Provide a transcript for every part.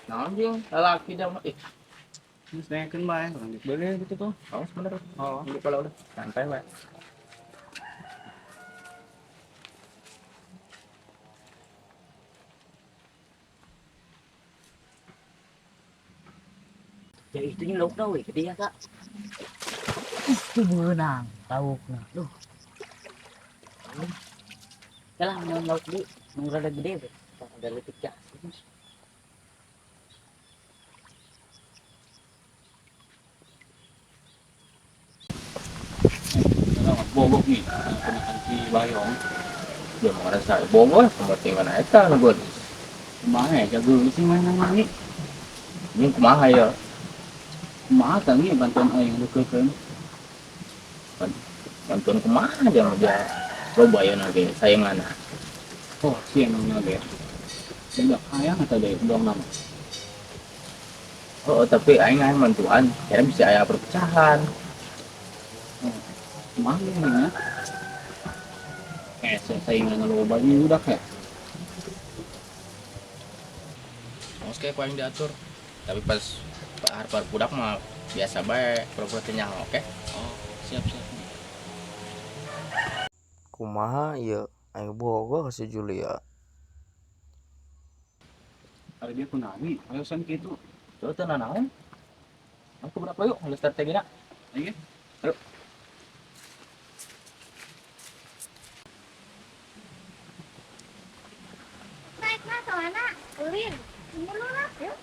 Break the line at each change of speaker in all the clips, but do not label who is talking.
Naon jeung lalaki da mah ih.
Geus dengekeun bae urang dibeli gitu tuh.
Oh, sebenernya.
Oh,
Ini kalau udah santai bae.
Ya itu ini laukna we gede ya kak. Itu beunang laukna. Duh. Yalah mun lauk di nu rada gede we. Rada leutik ya.
Bobok nih, kena si Bayong.
Dia mau ngerasa bobok, penting mana eta nu geulis.
Kumaha ya jago sih main nang
Ini kumaha ya?
Kumaha tah nih bantuan aing deukeutkeun.
Bantuan kumaha jangan dia loba ya ge sainganna.
Oh, si emangnya ge. Budak hayang atau deh dong nama.
Oh, tapi aing aing bantuan, kira bisa aya perpecahan.
Oh, kumaha ini ya? Saingan loba ini budak ya.
Mos kayak paling diatur. Tapi pas harpa budak mah biasa bae, pura-pura teu nyaho, oke?
Oh, siap-siap.
Kumaha ieu aing bogoh si Julia.
Ari dia kunani, ayo san kitu.
Tuh teu nanaon. Aku berapa yuk, mulai strategina.
Ayo.
Ayo.
Naik mah ke mana? Ulin. Tunggu dulu lah, yuk.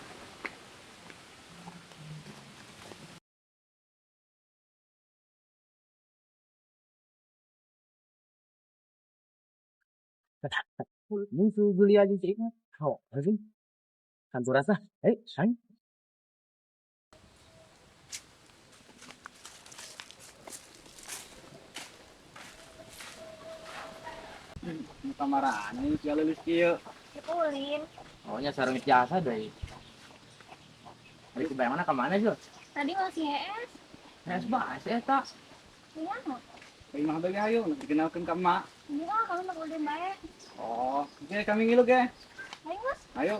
Musuh Julia jeung si Ikma. Oh, anjing. Kantor rasa. Eh, sayang.
Kamarana ieu sia leulis kieu.
Ulin.
Oh, nya sareng jasa deui. Ari si Bayang mana ka mana, Jul?
Tadi masih HS.
HS bae si eta.
Iya, mau.
Imah bagi ayo, dikenalkeun ka emak.
Iya, kami mau ulin bae.
Oh, oke kami ngilu ge.
Ayo, Mas.
Ayo.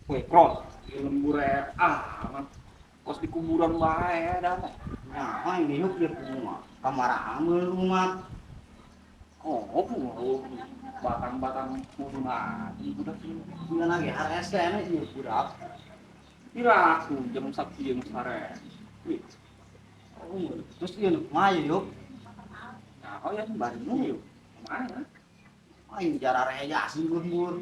Wih, cross, lembur ah, kos di kuburan bae dah.
Nah, ini yuk di rumah. Kamar ambil rumah.
Oh, batang-batang kudu lagi budak ini.
Bulan lagi HRS ini yuk budak.
Kira aku jam 1 jam sare. Wih.
Oh, terus ieu mah yuk.
Nah, oh ya bareng yuk. Mana?
Aing jarare aja asing lembur.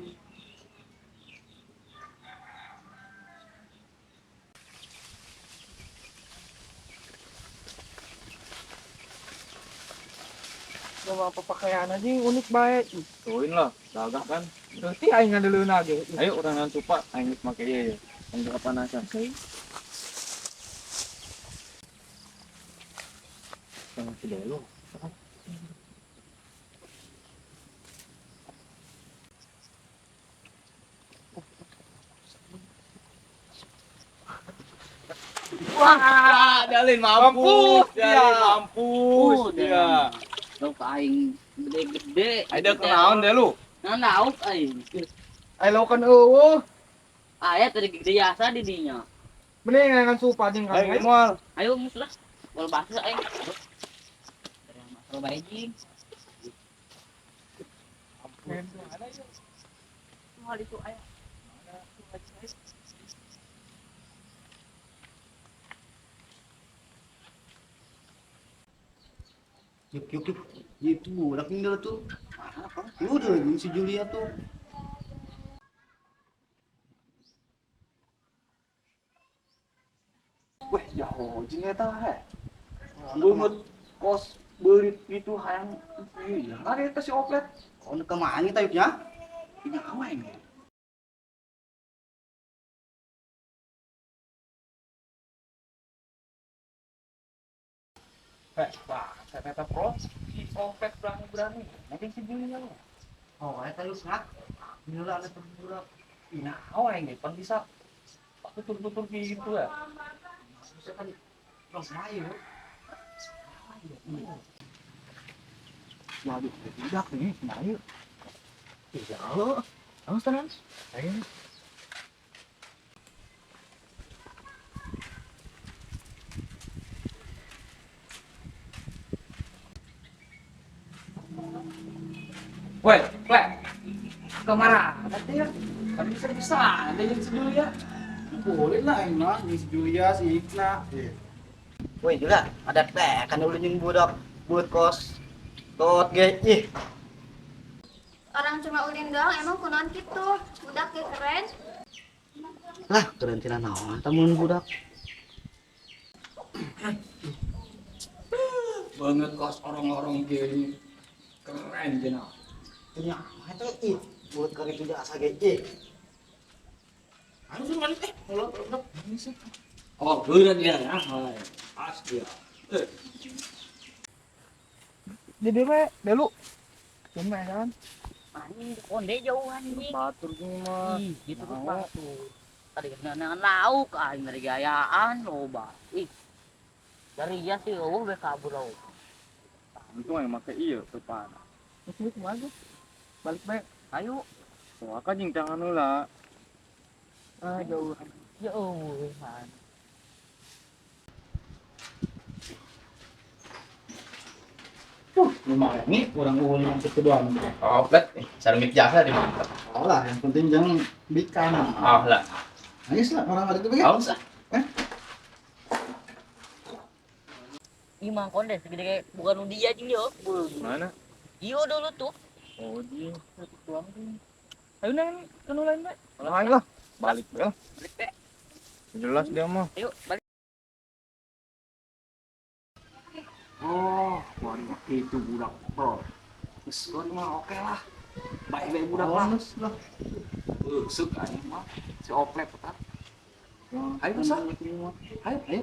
Sama pakaian aja unik bae. Tuin lah, gagah kan. Berarti aing ngadeuleuna ge.
Ayo urang nang supa aing geus make ieu ya. Aing kepanasan.
Sama si Delo. Wah, Dalin mampus, Dalin mampus dia.
Lauk aing gede-gede.
Ada kenaon deh lu?
Nah, lauk aing.
Ayo laukan eueuh.
Aya tadi gede jasa di dinya.
Mending ngan supa jeung
Ayo moal.
Ayo geus lah. Moal basuh aing. Masalah bae jeung. Moal itu aya.
Yuk, yuk, yuk. Itu budak tinggal tuh. Lu udah si Julia tuh.
Weh, jauh jeung eta he. Beungeut kos beulit gitu hayang ieu lari eta si oplet.
Oh, nu kemana kita yuk ya?
Ini aing. Wah, saya kata pro, si oplet berani-berani. Nanti si Julia lu.
Oh, eta lu snak. Nila ada budak.
Nah, aing ge pan bisa tutur-tutur gitu ya.
Bisa kan langsung ayo.
Waduh, budak nih, kumaha ieu?
Iya, lo. Awas tenan. Ayo.
Woi, Plek. Kemana? Nanti ya. Kan bisa-bisa ada yang si Julia.
Boleh lah aing mah si Julia, si Ikna. Woi Julia, ada teh kan dulu jeung budak buat kos tot ge ih.
Orang cuma ulin doang emang kunaon kitu. Budak ge keren.
Lah, keren tina naon tamun budak.
Banget kos orang-orang gini. Keren jenah.
Nya, eta ih, buat kari itu asa ge ih.
Anu suruh balik eh. Ulah budak.
Oh, beneran ya. Asli ya.
Jadi we, belu. Cuma kan.
Anjing konde jauh anjing.
Batur gini mah.
Ih, gitu tuh tuh. Tadi kenangan lauk aing dari gayaan loba. Ih. Dari iya sih eueuh be kabur lauk.
Untung aing make ieu teu parah. Terus kumaha geus? Balik bae.
Ayo.
Wah, kan jeung tangan heula. Ah, jauh.
Ya eueuh man.
Lumayan nih, kurang ulin yang kedua.
Oh, Plet. Sarmit jasa di mantap.
Oh lah, yang penting jangan bikan.
Oh lah.
Nangis lah orang ada itu bege.
Awas ah.
Ih, mang konde segede kayak bukan dia anjing yo.
Mana?
Iyo dulu tuh.
Oh, di. Ayo nang kanu lain bae. Lain lah. Balik bae lah.
Balik be.
Jelas dia mah.
Ayo balik.
Oh, waduh itu budak bro. Geus mah oke lah. Baik-baik budak lah.
lah.
Seuk aing mah. Si Oplek tetap. Ayo masa. Ayo, ayo.